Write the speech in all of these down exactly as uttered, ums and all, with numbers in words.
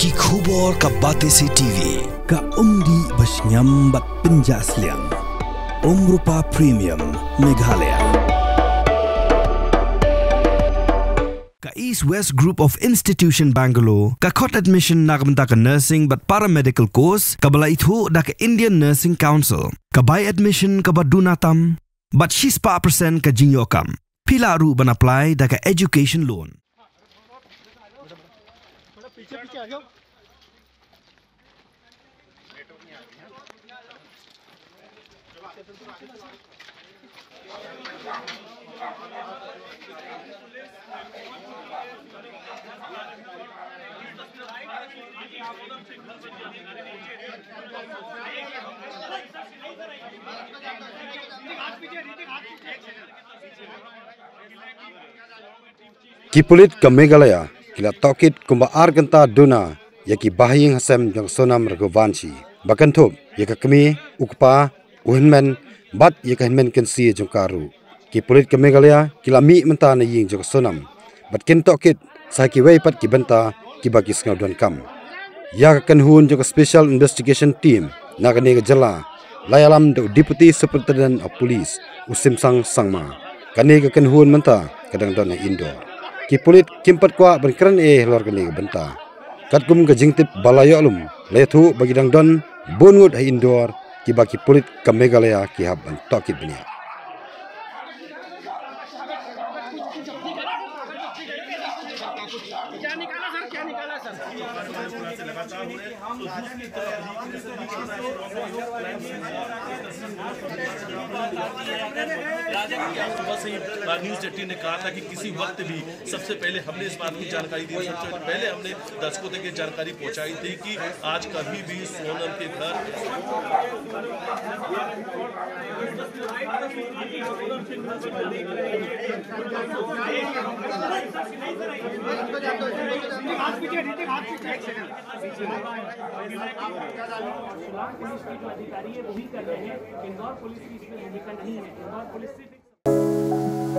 Ki khubor ka Batesi T V. Ka umdih ba shngiam bad pynjah sliang. Umrupa Premium Meghalaya. Ka East West Group of Institution Bangalore, ka khot admission na ka bynta ka nursing bad paramedical course, kaba la ithuh da ka Indian Nursing Council. Ka bai admission kaba duna tam, bad shispah percent ka jingïoh kam. Phi lah ruh ban apply da ka education loan. Ki pulit ka Meghalaya ki la tohkit kumba ar kynta duna ïa ki bahaïing hasem jong Sonam Raghuvanshi, ba kynthup ïa ka kmie, u kpa, u hynmen bad ïa ka hynmen kynsi jong ka ruh. Ki pulit ka Meghalaya ki la mih mynta na ïing jong ka Sonam bad kin tohkit sa kiwei pat ki bynta kiba ki sngew donkam. Ïa ka kynhun jong ka Special Investigation Team na kane ka jylla la ïalam da u Deputy Superintendent of Police, u Simsang Sangma. Kane ka kynhun mynta ka dang don ha Indore. Ki pulit kim pat kwah ban kren ei halor kane ka bynta. Katkum ka jingtip ba la ïoh lum, la ïathuh ba ki dang don bun ngut ha Indore kiba ki pulit ka Meghalaya ki hap ban tohkit bniah. राजा, सुबह से ही न्यूज एटीन ने कहा था कि किसी वक्त भी, सबसे पहले हमने इस बात की जानकारी दी, सबसे पहले हमने दर्शकों तक ये जानकारी पहुंचाई थी कि आज कभी भी सोनम के घर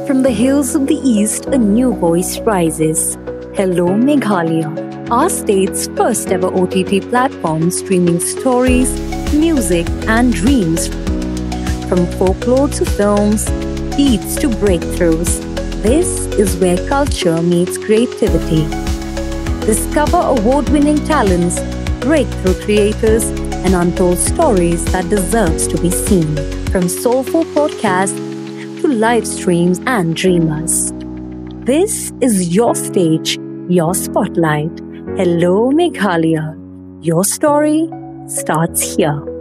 From the hills of the east, a new voice rises. Hello, Meghalaya, our state's first ever O T T platform streaming stories, music, and dreams. From folklore to films, beats to breakthroughs, this is where culture meets creativity. Discover award winning talents, breakthrough creators, and untold stories that deserves to be seen. From soulful podcasts to live streams and dreamers. This is your stage, your spotlight. Hello, Meghalaya. Your story starts here.